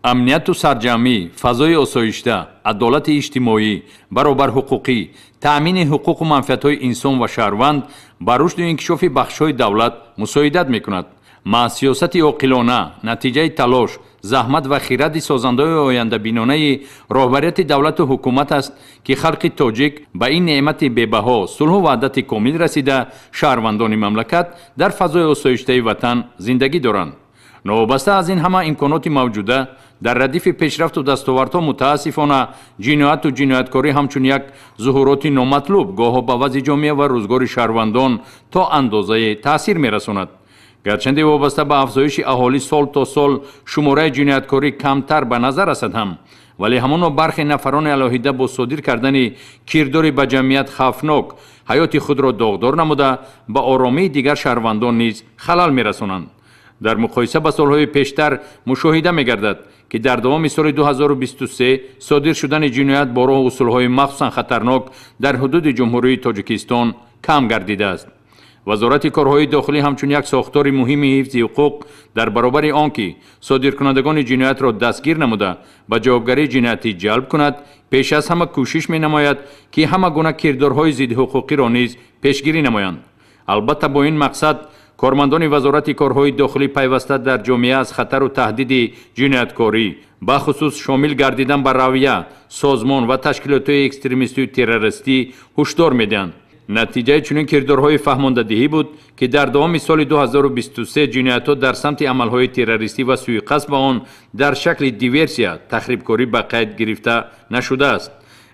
Амнияту сарҷамъӣ, фазои осоишта, адолати иҷтимоӣ, баробарҳуқуқӣ, таъмини ҳуқуқу манфиатҳои инсон ва шаҳрванд ба рушду инкишофи бахшҳои давлат мусоидат мекунад. Маҳз сиёсати оқилона, натиҷаи талош, заҳмат ва хиради созандаҳои ояндабинонаи роҳбарияти давлату ҳукумат аст, ки халқи тоҷик ба ин неъмати бебаҳо, сулҳу ваҳдати комил расида, шаҳрвандони мамлакат дар фазои осоиштаи ватан зиндагӣ доранд. Новобаста аз ин ҳама имконоти мавҷуда, дар радифи пешрафту дастовардҳо мутаассифона ҷинояту ҷинояткорӣ ҳамчун як зуҳуроти номатлуб гоҳо ба вазъи ҷомеа ва рӯзгори шаҳрвандон то андозае таъсир мерасонад. Гарчанде вобаста ба афзоиши аҳолӣ сол то сол шумораи ҷинояткорӣ камтар ба назар расад ҳам, вале ҳамоно бархе нафарони алоҳида бо содир кардани кирдори ба ҷамъият хавфнок ҳаёти худро доғдор намуда, ба оромии дигар шаҳрвандон низ халал мерасонанд. Дар муқоиса ба солҳои пештар мушоҳида мегардад, ки дар давоми соли 2023 содир шудани ҷиноят бо роҳу усулҳои махсусан хатарнок дар ҳудуди Ҷумҳурии Тоҷикистон кам гардидааст. Вазорати корҳои дохилӣ ҳамчун як сохтори муҳими ҳифзи ҳуқуқ дар баробари он ки содиркунандагони ҷиноятро дастгир намуда ба ҷавобгарии ҷиноятӣ ҷалб кунад, пеш аз ҳама кӯшиш менамояд, ки ҳама гуна кирдорҳои зиддиҳуқуқиро низ пешгирӣ намоянд. Албатта, бо ин мақсад кормандони Вазорати корҳои дохилӣ пайваста дар ҷомеа аз хатару таҳдиди ҷинояткорӣ, бахусус шомил гардидан ба равия, созмон ва ташкилотҳои экстремистию террористӣ ҳушдор медиҳанд. Натиҷаи чунин кирдорҳои фаҳмондадиҳӣ буд, ки дар давоми соли 2023 ҷиноятҳо дар самти амалҳои террористӣ ва суиқасд ба он дар шакли диверсия, тахрибкорӣ ба қайд гирифта нашудааст.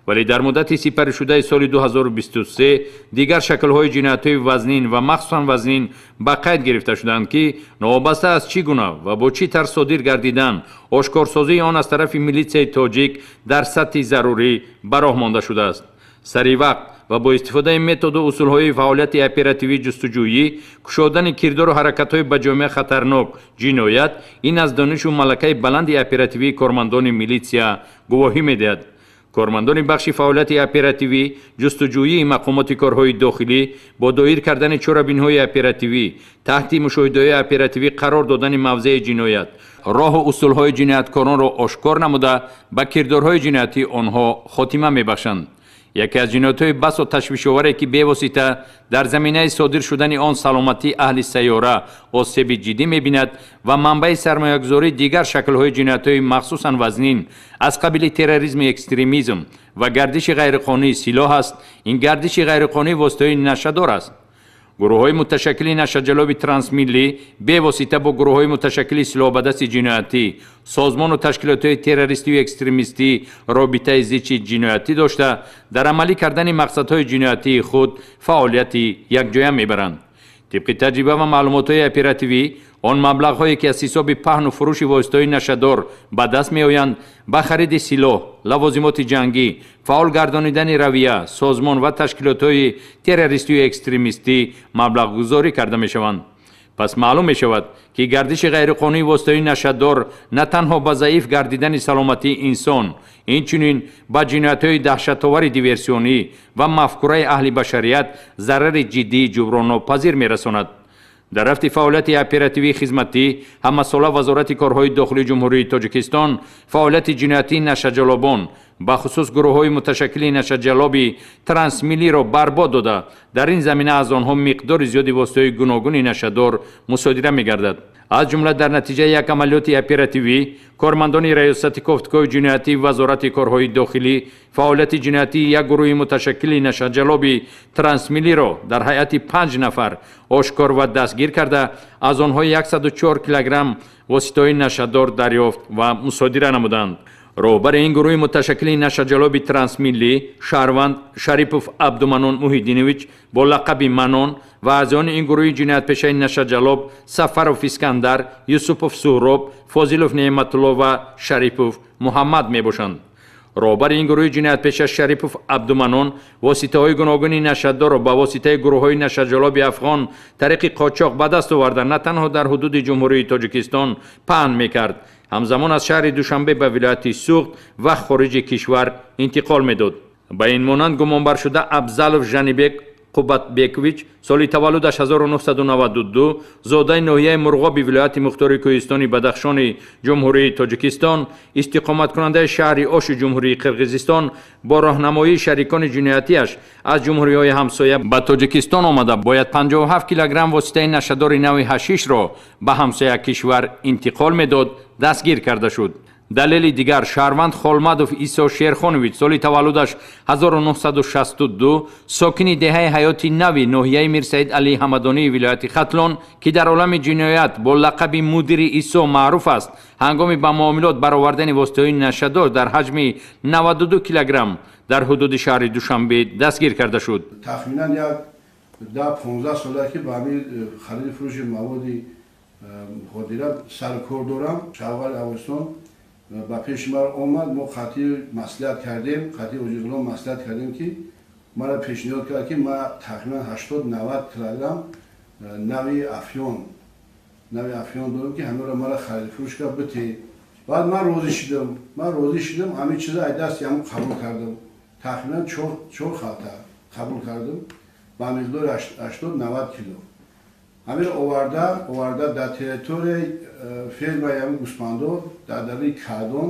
Вале дар муддати сипаришудаи соли 2023 дигар шаклҳои ҷиноятҳои вазнин ва махсусан вазнин ба қайд гирифта шуданд, ки новобаста аз чӣ гуна ва бо чӣ тарз содир гардидан, ошкорсозии он аз тарафи милитсияи тоҷик дар сатҳи зарурӣ ба роҳ монда шудааст. Сари вақт ва бо истифодаи методу усулҳои фаъолияти оперативӣ ҷустуҷӯӣ, кушодани кирдору ҳаракатҳои ба ҷомеа хатарнок ҷиноят, ин аз донишу малакаи баланди оперативии кормандони милитсия гувоҳӣ медиҳад. Кормандони бахши фаъолияти оперативӣ ҷустуҷӯии мақомоти корҳои дохилӣ бо доир кардани чорабиниҳои оперативӣ, таҳти мушоҳидаҳои оперативӣ қарор додани мавзеи ҷиноят, роҳу усулҳои ҷинояткоронро ошкор намуда, ба кирдорҳои ҷиноятии онҳо хотима мебахшанд. Яке аз ҷиноятҳои басо ташвишоваре, ки бевосита дар заминаи содир шудани он саломатии аҳли сайёра осеби ҷиддӣ мебинад ва манбаи сармоягузории дигар шаклҳои ҷиноятҳои махсусан вазнин аз қабили терроризму экстремизм ва гардиши ғайриқонунии силоҳ аст, ин гардиши ғайриқонунии воситаҳои нашъадор аст. Гурӯҳҳои муташаккили нашъаҷалоби трансмиллӣ бевосита бо гурӯҳҳои муташаккили силоҳбадасти ҷиноятӣ, созмону ташкилотҳои террористию экстремистӣ робитаи зичи ҷиноятӣ дошта, дар амалӣ кардани мақсадҳои ҷиноятии худ фаъолияти якҷоя мебаранд. Тибқи таҷриба ва маълумотҳои оперативӣ, он маблағҳое, ки аз ҳисоби паҳну фурӯши воситаҳои нашъадор ба даст меоянд, ба хариди силоҳ, лавозимоти ҷангӣ, фаъол гардонидани равия, созмон ва ташкилотҳои террористию экстремистӣ маблағгузорӣ карда мешаванд. Пас маълум мешавад, ки гардиши ғайриқонунии воситаҳои нашъадор на танҳо ба заиф гардидани саломатии инсон, инчунин ба ҷиноятҳои даҳшатовари диверсионӣ ва мафкураи аҳли башарият зарари ҷиддии ҷуброннопазир мерасонад. Дар рафти фаъолияти оперативии хизматӣ ҳамасола Вазорати корҳои дохилии Ҷумҳурии Тоҷикистон фаъолияти ҷиноятии нашъаҷалобон, бахусус гурӯҳҳои муташаккили нашъаҷалоби трансмиллиро барбод дода, дар ин замина аз онҳо миқдори зиёди воситаҳои гуногуни нашъадор мусодира мегардад. Аз ҷумла дар натиҷаи як амалиёти оперативӣ кормандони Раёсати кофтукоҳи ҷиноятии Вазорати корҳои дохилӣ фаъолияти ҷиноятии як гурӯҳи муташаккили нашъаҷалоби трансмиллиро дар ҳайати 5 нафар ошкор ва дастгир карда, аз онҳо 104 килограмм воситаҳои нашъадор дарёфт ва мусодира намуданд. Роҳбари ин гурӯҳи муташаккили нашъаҷалоби трансмиллӣ шаҳрванд Шарипов Абдуманон Муҳиддинович бо лақаби Манон ва аъзоёни ин гурӯҳи ҷиноятпешаи нашъаҷалоб Сафаров Искандар, Юсупов Суҳроб, Фозилов Неъматулло ва Шарипов Муҳаммад мебошанд. Роҳбари ин гурӯҳи ҷиноятпеша Шарипов Абдуманон воситаҳои гуногуни нашъадорро ба воситаи гурӯҳҳои нашъаҷалоби афғон тариқи қочоқ ба даст оварда на танҳо дар ҳудуди Ҷумҳурии Тоҷикистон паҳн мекард, ҳамзамон аз шаҳри Душанбе ба вилояти Суғд ва хориҷи кишвар интиқол медод. Ба ин монанд гумонбаршуда Абзалов Жанибек Қубатбекович, соли таваллудаш 1992, зодаи ноҳияи Мурғоби вилояти Мухтори Кӯҳистони Бадахшони Ҷумҳурии Тоҷикистон, истиқоматкунандаи шаҳри Оши Ҷумҳурии Қирғизистон, бо роҳнамоии шарикони ҷиноятиаш аз ҷумҳуриҳои ҳамсоя ба Тоҷикистон омада, бояд 57 килограмм воситаи нашъадори нави ҳашишро ба ҳамсоя кишвар интиқол медод, дастгир карда шуд. Далели дигар, шаҳрванд Холмадов Исо Шерхонович, соли таваллудаш 1962, сокини деҳаи Ҳаёти Нави ноҳияи Мирсаид Алии Ҳамадонии вилояти Хатлон, ки дар олами ҷиноят бо лақаби мудири Исо маъруф аст, ҳангоми ба муомилот баровардани воситаҳои нашъадор дар ҳаҷми 92 килограмм дар ҳудуди шаҳри Душанбе дастгир карда шуд. Тахминан як 10-15 сола ки ба ҳамин хариди фурӯши маводи муходира сару кор дорам. Шаҳрвари Афғонистон ба пеши ман омад, мо қатъи маслиҳат кардем, қатъи Оҷиғулом маслиҳат кардем, ки маро пешниҳод кард, ки ман тахминан 80-90 килограмм нави афён дорам, ки ҳамаро маро хариди фурӯш кард бите. Баъд ман розӣ шудам, ҳамин чизро аз дасти ҳамон қабул кардам. Тахминан 4 халта қабул кардам ба миқдори 80-90 кило. Ҳамин оварда дар территорияи фермаи ҳамин гӯсфандо дар дари кадон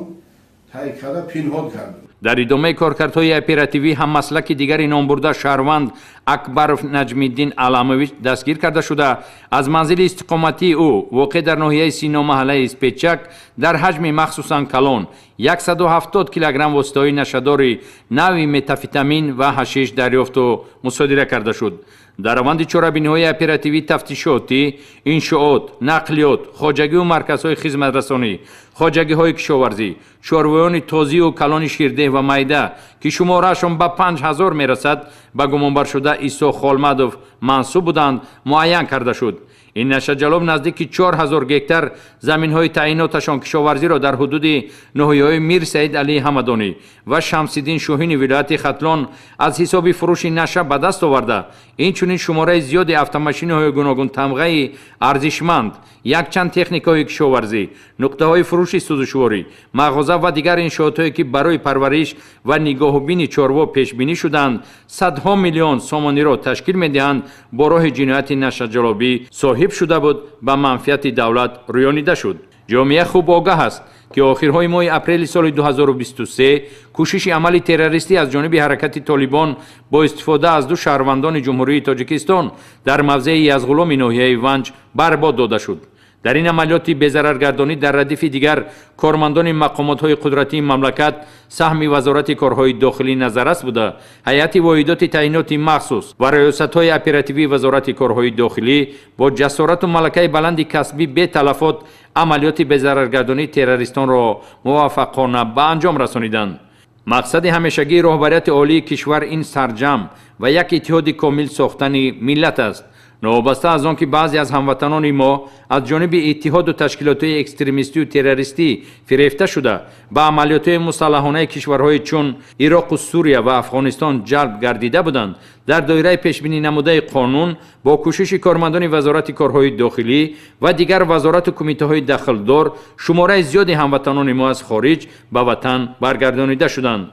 тай карда пинҳон кардам. Дар идомаи коркардҳои оперативӣ ҳаммаслаки дигари номбурда шаҳрванд Акбаров Наҷмиддин Аламович дастгир карда шуда, аз манзили истиқоматии ӯ воқеъ дар ноҳияи Сино маҳаллаи Испечак дар ҳаҷми махсусан калон 170 килограмм воситаҳои нашъадори нави метафетамин ва ҳашиш дарёфту мусодира карда шуд. Дар раванди чорабиниҳои оперативӣ тафтишотӣ, иншоот, нақлиёт, хоҷагиву марказҳои хизматрасонӣ, хоҷагиҳои кишоварзӣ, чорвоёни тозиву калони ширдеҳ ва майда, ки шумораашон ба 5000 мерасад, ба гумонбаршуда Исо Холмадов мансуб буданд, муайян карда шуд. Ин нашъаҷалоб наздики 4000 гектар заминҳои таъиноташон кишоварзиро дар ҳудуди ноҳияҳои Мир Саид Алии Ҳамадонӣ ва Шамсиддин Шоҳини вилояти Хатлон аз ҳисоби фурӯши наша ба даст оварда, инчунин шумораи зиёди автомошинаҳои гуногунтамғаи арзишманд, якчанд техникаҳои кишоварзӣ, нуқтаҳои фурӯши сӯзишворӣ, мағоза ва дигар иншоотҳое ки барои парвариш ва нигоҳубини чорво пешбинӣ шуданд, садҳо миллион сомониро ташкил медиҳанд, бо роҳи ҷинояти нашъаҷалобӣ соҳиб шуда буд, ба манфиати давлат рӯёнида шуд. Ҷомеа хуб огаҳ аст, ки охирҳои моҳи апрели соли 2023 кӯшиши амали террористӣ аз ҷониби ҳаракати Толибон бо истифода аз ду шаҳрвандони Ҷумҳурии Тоҷикистон дар мавзеи Язғуломи ноҳияи Ванҷ барбод дода шуд. Дар ин амалиёти безараргардонӣ дар радифи дигар кормандони мақомотҳои қудратии мамлакат саҳми Вазорати корҳои дохилӣ назаррас буда, ҳайати воҳидоти таъиноти махсус ва раёсатҳои оперативии Вазорати корҳои дохилӣ бо ҷасорату малакаи баланди касбӣ беталафот амалиёти безараргардонии террористонро муваффақона ба анҷом расониданд. Мақсади ҳамешагии роҳбарияти олии кишвар ин сарҷамъ ва як иттиҳоди комил сохтани миллат аст. Новобаста аз он ки баъзе аз ҳамватанони мо аз ҷониби иттиҳоду ташкилотҳои экстремистию террористӣ фирефта шуда, ба амалиётҳои мусаллаҳонаи кишварҳои чун Ироқу Сурия ва Афғонистон ҷалб гардида буданд, дар доираи пешбинӣ намудаи қонун бо кӯшиши кормандони Вазорати корҳои дохилӣ ва дигар вазорату кумитаҳои дахлдор шумораи зиёди ҳамватанони мо аз хориҷ ба ватан баргардонида шуданд.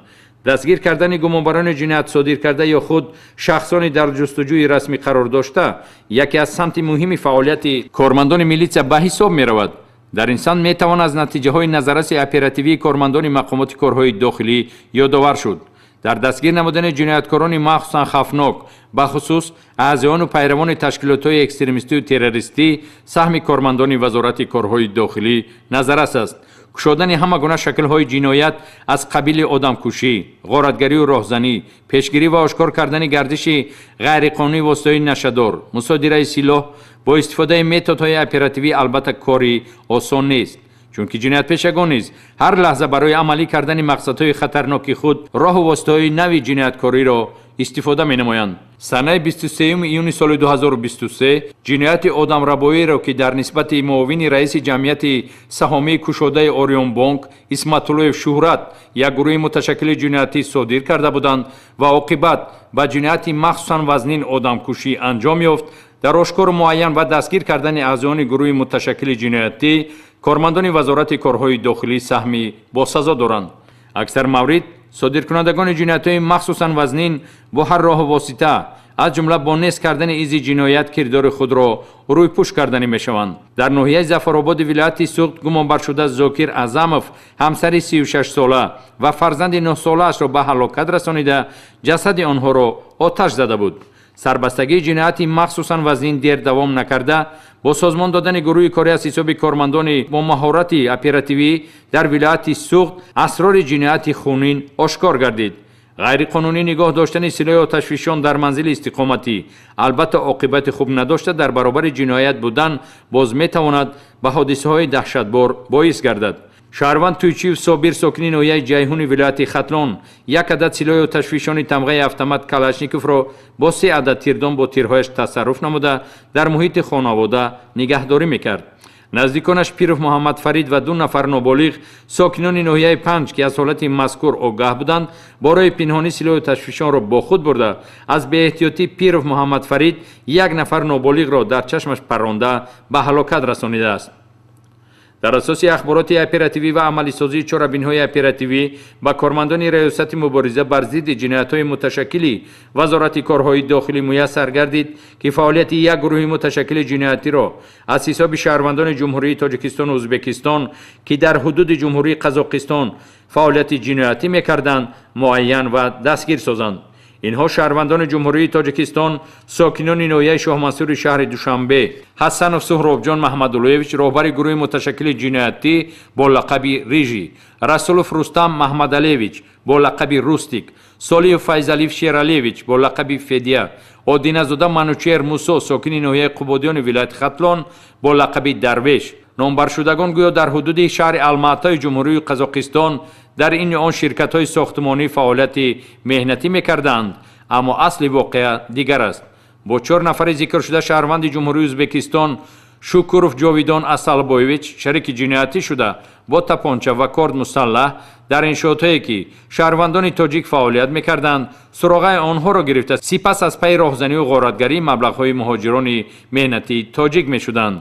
Дастгир кардани гумонбарони ҷиноят содир карда ё худ шахсони дар ҷустуҷӯи расмӣ қарор дошта яке аз самти муҳими фаъолияти кормандони милитсия ба ҳисоб меравад. Дар ин самт метавон аз натиҷаҳои назарраси оперативии кормандони мақомоти корҳои дохилӣ ёдовар шуд. Дар дастгир намудани ҷинояткорони махсусан хавфнок, бахусус аъзоёну пайравони ташкилотҳои экстремистию террористӣ саҳми кормандони Вазорати корҳои дохилӣ назаррас аст. Кушодани ҳама гуна шаклҳои ҷиноят аз қабили одамкушӣ, ғоратгарию роҳзанӣ, пешгирӣ ва ошкор кардани гардиши ғайриқонунии воситаҳои нашъадор, мусодираи силоҳ бо истифодаи методҳои оперативӣ албатта кори осон нест, чунки ҷиноятпешагон низ ҳар лаҳза барои амалӣ кардани мақсадҳои хатарноки худ роҳу воситаҳои нави ҷинояткориро истифода менамоянд. Санаи 23 июни соли 2023 ҷинояти одамрабоиро, ки дар нисбати муовини раиси ҷамъияти саҳомии кушодаи Орионбонк Исматуллоев Шуҳрат як гурӯҳи муташаккили ҷиноятӣ содир карда буданд ва оқибат ба ҷинояти махсусан вазнин одамкушӣ анҷом ёфт, дар ошкору муайян ва дастгир кардани аъзоёни гурӯҳи муташаккили ҷиноятӣ кормандони Вазорати корҳои дохилӣ саҳми босазо доранд. Аксар маврид содиркунандагони ҷиноятҳои махсусан вазнин бо ҳар роҳу восита аз ҷумла бо нест кардани изи ҷиноят кирдори худро рӯйпӯш карданӣ мешаванд. Дар ноҳияи Зафарободи вилояти Суғд гумонбаршуда Зокир Аъзамов ҳамсари 36сола ва фарзанди 9солаашро ба ҳалокат расонида, ҷасади онҳоро оташ зада буд. Сарбастагии ҷинояти махсусан вазнин дер давом накарда, бо созмон додани гурӯҳи корӣ аз ҳисоби кормандони бо маҳорати оперативӣ дар вилояти Суғд асрори ҷинояти хунин ошкор гардид. Ғайриқонунӣ нигоҳ доштани силоҳи оташфишон дар манзили истиқоматӣ албатта оқибати хуб надошта, дар баробари ҷиноят будан боз метавонад ба ҳодисаҳои даҳшатбор боис гардад. Шаҳрванд Туйчиев Собир, сокини ноҳияи Ҷайҳуни вилояти Хатлон, як адад силоҳи оташфишони тамғаи автомат Калашниковро бо 3 адад тирдон бо тирҳояш тасарруф намуда, дар муҳити хонавода нигаҳдорӣ мекард. Наздиконаш Пиров Муҳаммад Фарид ва 2 нафар ноболиғ, сокинони ноҳияи Панҷ, ки аз ҳолати мазкур огаҳ буданд, барои пинҳонӣ силоҳи оташфишонро бо худ бурда, аз беэҳтиётӣ Пиров Муҳаммад Фарид як нафар ноболиғро дар чашмаш парронда ба ҳалокат расонидааст. Дар асоси ахбороти оперативӣ ва амалисозии чорабиниҳои оперативӣ ба кормандони Раёсати мубориза бар зидди ҷиноятҳои муташаккили Вазорати корҳои дохилӣ муяссар гардид, ки фаъолияти як гурӯҳи муташаккили ҷиноятиро аз ҳисоби шаҳрвандони Ҷумҳурии Тоҷикистону Ӯзбекистон, ки дар ҳудуди Ҷумҳурии Қазоқистон фаъолияти ҷиноятӣ мекарданд, муайян ва дастгир созанд. Инҳо шаҳрвандони Ҷумҳурии Тоҷикистон, сокинони ноҳияи Шоҳмансури шаҳри Душанбе, Ҳасанов Суҳробҷон Маҳмадуллоевич, роҳбари гурӯҳи муташаккили ҷиноятӣ бо лақаби Рижи, Расулов Рустам Маҳмадалиевич бо лақаби Рустик, Солиев Файзалиев Шералиевич бо лақаби Федя, Одиназода Манучер Мусо, сокини ноҳияи Қубодиёни вилояти Хатлон бо лақаби Дарвеш. Номбаршудагон гӯё дар ҳудуди шаҳри Алматои Ҷумҳурии Қазоқистон дар ин ё он ширкатҳои сохтмонӣ фаъолияти меҳнатӣ мекарданд, аммо асли воқеа дигар аст. Бо 4 нафари зикршуда шаҳрванди Ҷумҳурии Ӯзбекистон Шукуров Ҷовидон Асалбоевич шарики ҷиноятӣ шуда, бо тапонча ва корд мусаллаҳ дар иншоотҳое ки шаҳрвандони тоҷик фаъолият мекарданд, суроғаи онҳоро гирифта, сипас аз пайи роҳзанию ғоратгарии маблағҳои муҳоҷирони меҳнатии тоҷик мешуданд.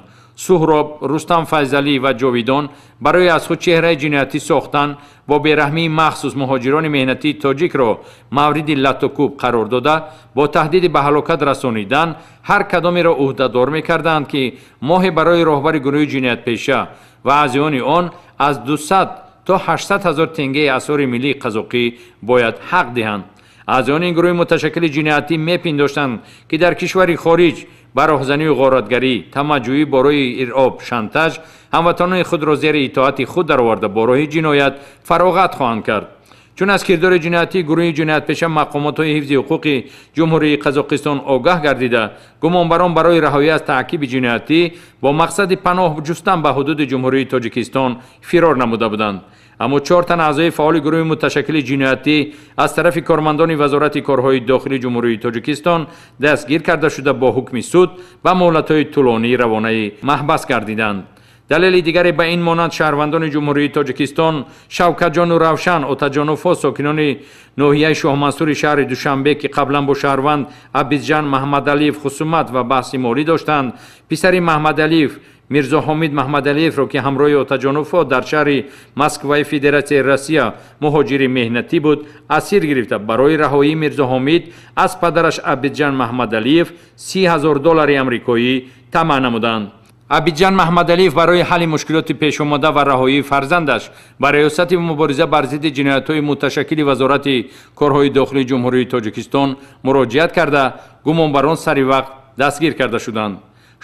Суҳроб, Рустам Файзалӣ ва Ҷовидон барои аз худ чеҳраи ҷиноятӣ сохтан бо бераҳмии махсус муҳоҷирони меҳнатии тоҷикро мавриди латукӯб қарор дода, бо таҳдиди ба ҳалокат расонидан ҳар кадомеро ӯҳдадор мекарданд, ки моҳе барои роҳбари гурӯҳи ҷиноятпеша ва аъзоёни он аз 200 то 800 ҳазор тенгеи асъори миллии қазоқӣ бояд ҳақ диҳанд. Аъзоёни ин гурӯҳи муташаккили ҷиноятӣ мепиндоштанд, ки дар кишвари хориҷ ба роҳзанию ғоратгарӣ, тамаҷӯӣ бо роҳи иръоб, шантаж ҳамватанони худро зери итоати худ дароварда бо роҳи ҷиноят фароғат хоҳанд кард. Чун аз кирдори ҷиноятии гурӯҳи ҷиноятпеша мақомотҳои ҳифзи ҳуқуқи Ҷумҳурии Қазоқистон огаҳ гардида, гумонбарон барои раҳоӣ аз таъқиби ҷиноятӣ бо мақсади паноҳ ҷустан ба ҳудуди Ҷумҳурии Тоҷикистон фирор намуда буданд. Аммо 4 тан аъзои фаъоли гурӯҳи муташаккили ҷиноятӣ аз тарафи кормандони Вазорати корҳои дохилии Ҷумҳурии Тоҷикистон дастгир карда шуда, бо ҳукми суд ба муҳлатҳои тӯлонӣ равонаи маҳбас гардиданд. Далели дигаре ба ин монанд шаҳрвандони Ҷумҳурии Тоҷикистон Шавкатҷону Равшан Отаҷоновҳо, сокинони ноҳияи Шоҳмансури шаҳри Душанбе, ки қаблан бо шаҳрванд Абидҷан Маҳмадалиев хусумат ва баҳси молӣ доштанд, писари Маҳмадалиев Мирзоҳомид Маҳмадалиевро, ки ҳамроҳи Отаҷоновҳо дар шаҳри Москваи Федератсияи Россия муҳоҷири меҳнатӣ буд, асир гирифта, барои раҳоии Мирзоҳомид аз падараш Абидҷан Маҳмадалиев 30 000 доллари амрикоӣ тамаъ намуданд. Абидҷан Маҳмадалиев барои ҳалли мушкилоти пешомода ва раҳоии фарзандаш ба Раёсати мубориза бар зидди ҷиноятҳои муташаккили Вазорати корҳои дохилии Ҷумҳурии Тоҷикистон муроҷиат карда, гумонбарон сари вақт дастгир карда шуданд.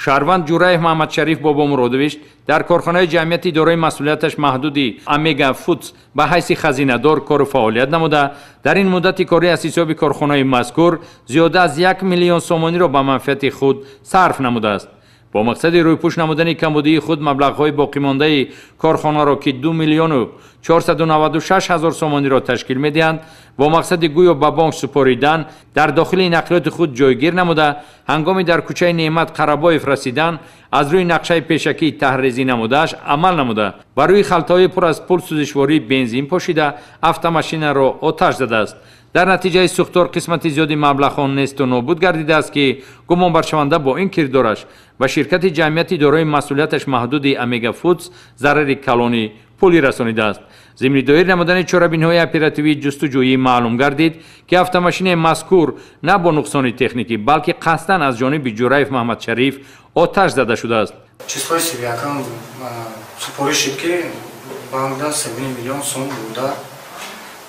Шаҳрванд Ҷураев Маҳмадшариф Бобомуродович дар корхонаи ҷамъияти дорои масъулияташ маҳдуди Омега Фудс ба ҳайси хазинадор кору фаъолият намуда, дар ин муддати корӣ аз ҳисоби корхонаи мазкур зиёда аз 1 миллион сомониро ба манфиати худ сарф намудааст. Бо мақсади рӯйпӯш намудани камбудии худ маблағҳои боқимондаи корхонаро, ки 2 496 000 сомониро ташкил медиҳанд, бо мақсади гӯё ба бонк супоридан дар дохили нақлиёти худ ҷойгир намуда, ҳангоми дар кӯчаи Неъмат Қарабоев расидан аз рӯи нақшаи пешакӣ таҳрезӣ намудааш амал намуда, ба рӯи халтаҳои пур аз пул сӯзишвории бензин пошида автомашинаро оташ задааст. Дар натиҷаи сӯхтор қисмати зиёди маблағҳо несту нобуд гардидааст, ки гумонбаршаванда бо ин кирдораш ба ширкати ҷамъияти дорои масъулияташ маҳдуди Омега Фудс зарари калонӣ пулӣ расонидааст. Зимни доир намудани чорабиниҳои оперативии ҷустуҷӯӣ маълум гардид, ки автомошинаи мазкур на бо нуқсони техникӣ, балки қасдан аз ҷониби Ҷураев Маҳмадшариф оташ зада шудааст. Числои сивиякам супориш шуд, ки банкда 7 миллион сом буда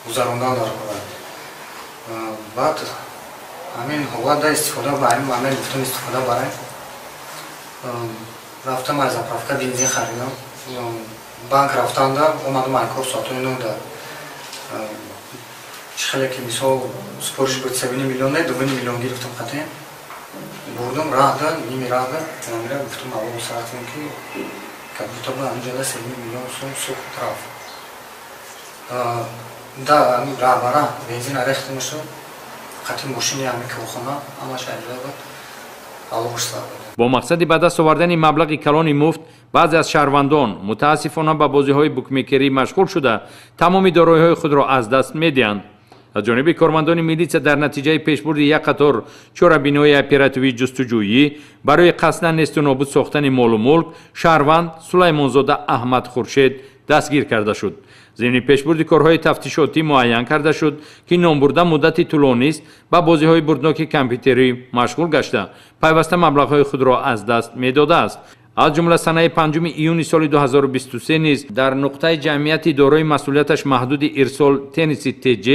гузарондан дар ҳолат. Баъд ҳамин ҳолатда истифода ба ҳамин момент гуфтам истифода барем. Рафтам аз заправка бензин харидам. Банк рафтанда омадам ай кор соатои нӯҳда. Чӣ хеле ки мисол супориш буд 7 миллион, 2 миллион гирифтам қатъан. Бурдам раҳда, ними раҳда, намира гуфтам аллоҳу саратам ки как будто бы ҳаминҷода 7 миллион сом сӯхт рафт. Да, раҳбара бензин рехтамашу қатъи мошини ҳамин корхона ҳамаш айҷода буд. Аллоҳу сар. Бо мақсади ба даст овардани маблағи калони муфт баъзе аз шаҳрвандон мутаассифона ба бозиҳои букмекерӣ машғул шуда тамоми дороиҳои худро аз даст медиҳанд. Аз ҷониби кормандони милитсия дар натиҷаи пешбурди як қатор чорабиниҳои оперативии ҷустуҷӯӣ барои қасдан несту нобуд сохтани молу мулк шаҳрванд Сулаймонзода Аҳмад Хуршед дастгир карда шуд. Зимни пешбурди корҳои тафтишотӣ муайян карда шуд, ки номбурда муддати тӯлонист ба бозиҳои бурдноки компютерӣ машғул гашта пайваста маблағҳои худро аз даст медодааст. Аз ҷумла санаи 5 июни соли 2023 низ дар нуқтаи ҷамъияти дорои масъулияташ маҳдуди Ирсол Тенниси ТЖ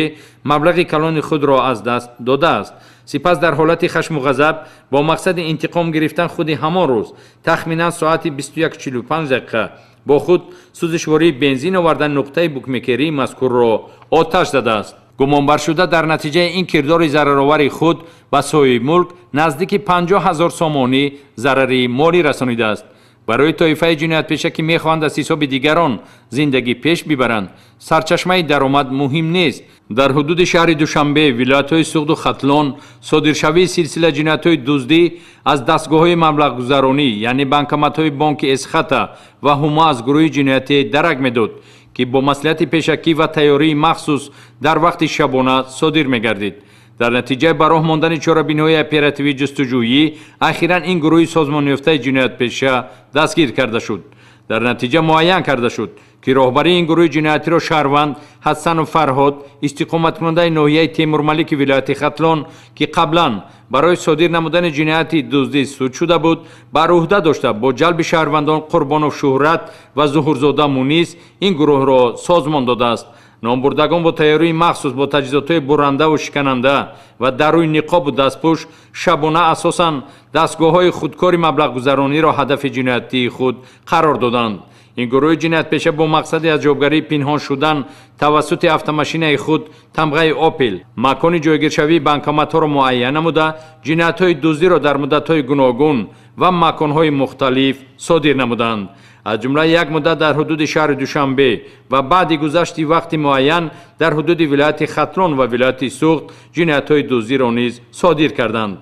маблағи калони худро аз даст додааст. Сипас дар ҳолати хашму ғазаб бо мақсади интиқом гирифтан худи ҳамон рӯз тахминан соати 21:45 дақиқа бо худ сӯзишвории бензин овардан нуқтаи букмекерии мазкурро оташ задааст. Гумонбаршуда дар натиҷаи ин кирдори зараровари худ ба соҳибмулк наздики 50 ҳазор сомонӣ зарари молӣ расонидааст. Барои тоифаи ҷиноятпеша, ки мехоҳанд аз ҳисоби дигарон зиндагӣ пеш бибаранд, сарчашмаи даромад муҳим нест. Дар ҳудуди шаҳри Душанбе, вилоятҳои Суғду Хатлон содиршавии силсила ҷиноятҳои дуздӣ аз дастгоҳҳои маблағгузаронӣ, яъне банкоматҳои бонки Эсхата ва Ҳумо аз гурӯҳи ҷиноятӣ дарак медод, ки бо маслиҳати пешакӣ ва тайёрии махсус дар вақти шабона содир мегардид. Дар натиҷаи ба роҳ мондани чорабиниҳои оперативии ҷустуҷӯӣ ахиран ин гурӯҳи созмонёфтаи ҷиноятпеша дастгир карда шуд. Дар натиҷа муайян карда шуд, ки роҳбарии ин гурӯҳи ҷиноятиро шаҳрванд Ҳасанов Фарҳод, истиқоматкунандаи ноҳияи Темурмалики вилояти Хатлон, ки қаблан барои содир намудани ҷинояти дуздӣ суд шуда буд, бар уҳда дошта бо ҷалби шаҳрвандон Қурбонов Шуҳрат ва Зуҳурзода Мунис ин гурӯҳро созмон додааст. Номбурдагон бо тайёрии махсус бо таҷҳизотҳои бурандаву шикананда ва дар рӯи ниқобу дастпӯш шабона асосан дастгоҳҳои худкори маблағгузарониро ҳадафи ҷиноятии худ қарор доданд. Ин гурӯҳи ҷиноятпеша бо мақсади аз ҷавобгарии пинҳон шудан тавассути автомошинаи худ тамғаи Опел макони ҷойгиршавии банкоматҳоро муайян намуда ҷиноятҳои дуздиро дар муддатҳои гуногун ва маконҳои мухталиф содир намуданд. Аз ҷумла як муддат дар ҳудуди шаҳри Душанбе ва баъди гузашти вақти муайян дар ҳудуди вилояти Хатлон ва вилояти Суғд ҷиноятҳои дуздиро низ содир карданд.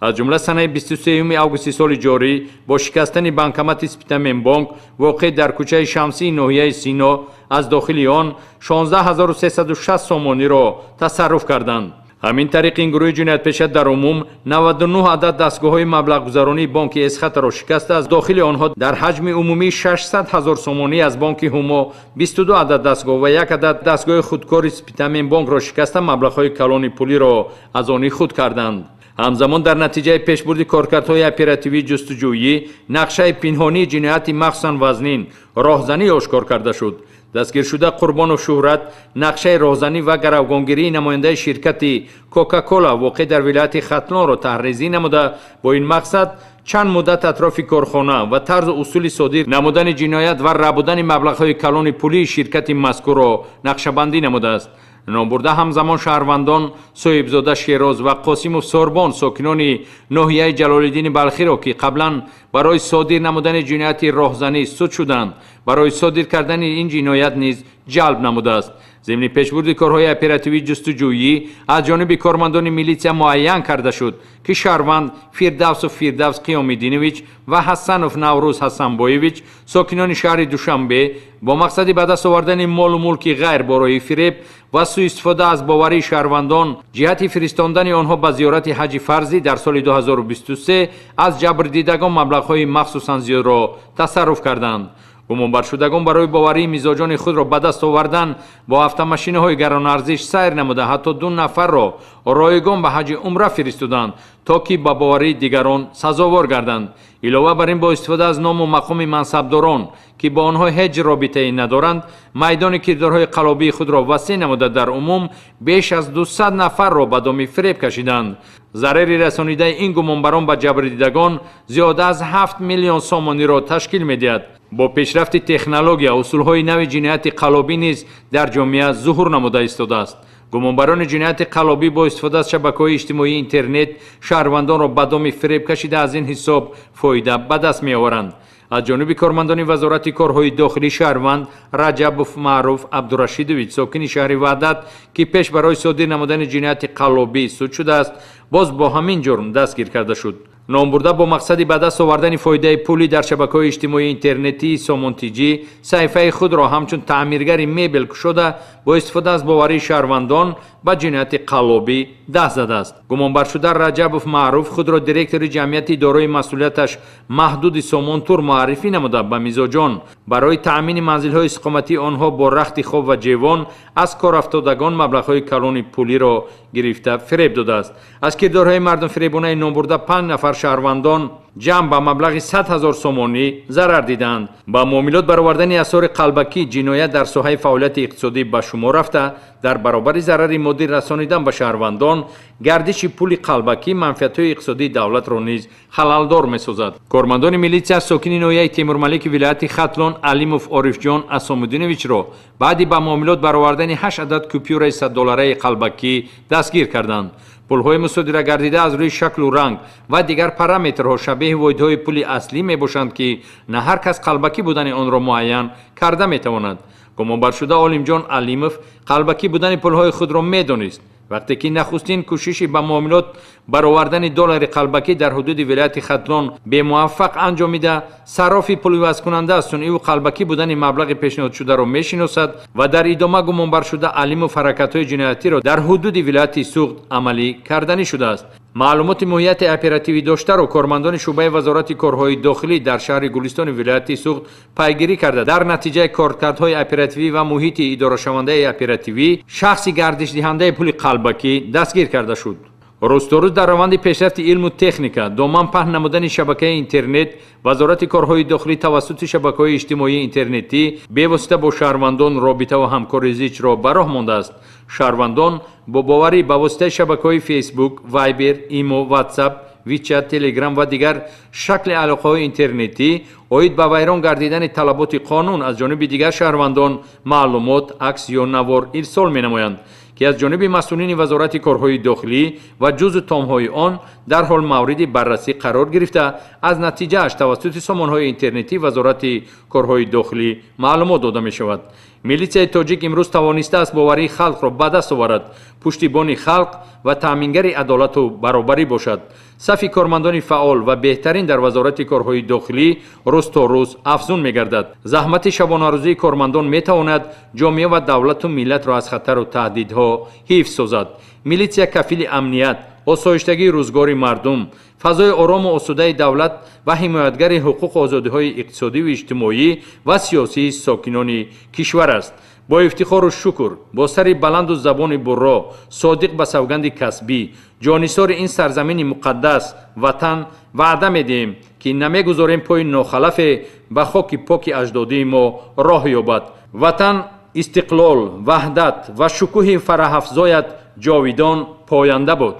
Аз ҷумла санаи 23 августи соли ҷорӣ бо шикастани банкомати Спитаменбонк воқеъ дар кӯчаи Шамсии ноҳияи Сино аз дохили он 16360 сомониро тасарруф карданд. Ҳамин тариқ ин гурӯҳи ҷиноятпеша дар умум 99 адад дастгоҳҳои маблағгузаронии бонки Эсхатаро шикаста аз дохили онҳо дар ҳаҷми умумии 600 ҳазор сомонӣ аз бонки Ҳумо 22 адад дастгоҳ ва як адад дастгоҳи худкори Спитаменбонкро шикаста маблағҳои калони пулиро аз они худ карданд. Ҳамзамон дар натиҷаи пешбурди коркардҳои оперативии ҷустуҷӯӣ нақшаи пинҳонии ҷинояти махсусан вазнин роҳзанӣ ошкор карда шуд. Дастгиршуда Қурбонов Шуҳрат нақшаи роҳзанӣ ва гаравгонгирии намояндаи ширкати Кока-Кола воқеъ дар вилояти Хатлонро таҳризӣ намуда бо ин мақсад чанд муддат атрофи корхона ва тарзу усули содир намудани ҷиноят ва рабудани маблағҳои калони пулии ширкати мазкурро нақшабандӣ намудааст. Номбурда ҳамзамон шаҳрвандон Соҳибзода Шероз ва Қосимов Сорбон сокинони ноҳияи Ҷалолиддини Балхиро, ки қаблан барои содир намудани ҷинояти роҳзанӣ суд шуданд, барои содир кардани ин ҷиноят низ ҷалб намудааст. Зимни пешбурди корҳои оперативии ҷустуҷӯӣ аз ҷониби кормандони милитсия муайян карда шуд, ки шаҳрванд Фирдавсов Фирдавс Қиёмиддинович ва Ҳасанов Наврӯз Ҳасанбоевич сокинони шаҳри Душанбе бо мақсади ба даст овардани молу мулки ғайр бо роҳи фиреб ва сӯистифода аз боварии шаҳрвандон ҷиҳати фиристондани онҳо ба зиёрати ҳаҷи фарзӣ дар соли 2023 аз ҷабрдидагон маблағҳои махсусан зиёдро тасарруф карданд. Гумонбаршудагон барои боварии мизоҷони худро ба даст овардан бо автомошинаҳои гаронарзиш сайр намуда, ҳатто 2 нафарро ройгон ба ҳаҷи умра фиристоданд, то ки ба боварии дигарон сазовор гарданд. Илова бар ин, бо истифода аз ному мақоми мансабдорон, ки бо онҳо ҳеҷ робитае надоранд, майдони кирдорҳои қаллобии худро васеъ намуда, дар умум беш аз 200 нафарро ба доми фиреб кашиданд. Зарари расонидаи ин гумонбарон ба ҷабрдидагон зиёда аз 7 миллион сомониро ташкил медиҳад. Бо пешрафти технология, усулҳои нави ҷинояти қаллобӣ низ дар ҷомеа зуҳур намуда истодааст. Гумонбарони ҷинояти қаллобӣ бо истифода аз шабакаҳои иҷтимоии интернет шаҳрвандонро ба доми фиреб кашида, аз ин ҳисоб фоида ба даст меоваранд. Аз ҷониби кормандони Вазорати корҳои дохилӣ шаҳрванд Раҷабов Маъруф Абдурашидович, сокини шаҳри Ваҳдат, ки пеш барои содир намудани ҷинояти қаллобӣ суд шудааст, боз бо ҳамин ҷурм дастгир карда шуд. Номбурда бо мақсади ба даст овардани фоидаи пулӣ дар шабакаҳои иҷтимоии интернетии Сомонтиҷӣ саҳифаи худро ҳамчун таъмиргари мебел кушода, бо истифода аз боварии шаҳрвандон ба ҷинояти қаллобӣ даст задааст. Гумонбаршуда Раҷабов Маъруф худро директори ҷамъияти дорои масъулияташ маҳдуди Сомонтур муаррифӣ намуда, ба мизоҷон барои таъмини манзилҳои истиқоматии онҳо бо рахти хоб ва ҷевон аз корафтодагон маблағҳои калони пулиро гирифта фиреб додааст. Аз кирдорҳои мардумфиребонаи номбурда 5 нафар шаҳрвандон ҷамъ ба маблағи 100 000 сомонӣ зарар диданд. Ба муомилот баровардани асори қалбакӣ ҷиноят дар соҳаи фаъолияти иқтисодӣ ба шумор рафта, дар баробари зарари моддӣ расонидан ба шаҳрвандон, гардиши пули қалбакӣ манфиатҳои иқтисодии давлатро низ халалдор месозад. Кормандони милитсия сокини ноҳияи Темурмалики вилояти Хатлон Алимов Орифҷон Асомуддиновичро баъди ба муомилот баровардани 8 адад купюраи 100 доллараи қалбакӣ дастгир карданд. Пулҳои мусодира гардида аз рӯи шаклу ранг ва дигар параметрҳо шабеҳи воҳидҳои пули аслӣ мебошанд, ки на ҳар кас қалбакӣ будани онро муайян карда метавонад. Гумонбаршуда Олимҷон Алимов қалбакӣ будани пулҳои худро медонист. Вақте ки нахустин кӯшиши ба муомилот баровардани доллари қалбакӣ дар ҳудуди вилояти Хатлон бемуваффақ анҷомида, саррофи пуливазкунанда сунъиву қалбакӣ будани маблағи пешниҳодшударо мешиносад ва дар идома гумонбаршуда Алимов ҳаракатҳои ҷиноятиро дар ҳудуди вилояти Суғд амалӣ карданӣ шудааст. Маълумоти моҳияти оперативӣ доштаро кормандони шӯъбаи Вазорати корҳои дохилӣ дар шаҳри Гулистони вилояти Суғд пайгирӣ карда, дар натиҷаи коркардҳои оперативӣ ва муҳити идорашавандаи оперативӣ шахси гардишдиҳандаи пули қалбакӣ дастгир карда шуд. Рӯз то рӯз дар раванди пешрафти илму техника, доман паҳн намудани шабакаи интернет, Вазорати корҳои дохилӣ тавассути шабакаҳои иҷтимоии интернетӣ бевосита бо шаҳрвандон робита ва ҳамкори зичро ба роҳ мондааст. Шаҳрвандон бо боварӣ ба воситаи шабакаҳои Фейсбук, Вайбер, Имо, Ватсап, Вичат, Телеграм ва дигар шакли алоқаҳои интернетӣ оид ба вайрон гардидани талаботи қонун аз ҷониби дигар шаҳрвандон маълумот, акс ё навор ирсол менамоянд, ки аз ҷониби масъулини Вазорати корҳои дохилӣ ва ҷузъу томҳои он дарҳол мавриди баррасӣ қарор гирифта, аз натиҷааш тавассути сомонҳои интернетии Вазорати корҳои дохилӣ маълумот дода мешавад. Милитсияи тоҷик имрӯз тавонистааст боварии халқро ба даст оварад, пуштибони халқ ва таъмингари адолату баробарӣ бошад. Сафи кормандони фаъол ва беҳтарин дар Вазорати корҳои дохилӣ рӯз то рӯз афзун мегардад. Заҳмати шабонарӯзии кормандон метавонад ҷомеа ва давлату миллатро аз хатару таҳдидҳо ҳифз созад. Милитсия кафили амният, осоиштагии рӯзгори мардум, фазои орому осудаи давлат ва ҳимоятгари ҳуқуқу озодиҳои иқтисодиву иҷтимоӣ ва сиёсии сокинони кишвар аст. Бо ифтихору шукр, бо сари баланду забони бурро, содиқ ба савганди касбӣ, ҷонисори ин сарзамини муқаддас ватан ваъда медиҳем, ки намегузорем пои нохалафе ба хоки поки аҷдодии мо роҳ ёбад. Ватан, истиқлол, ваҳдат ва шукӯҳи фараҳафзоят ҷовидон поянда буд.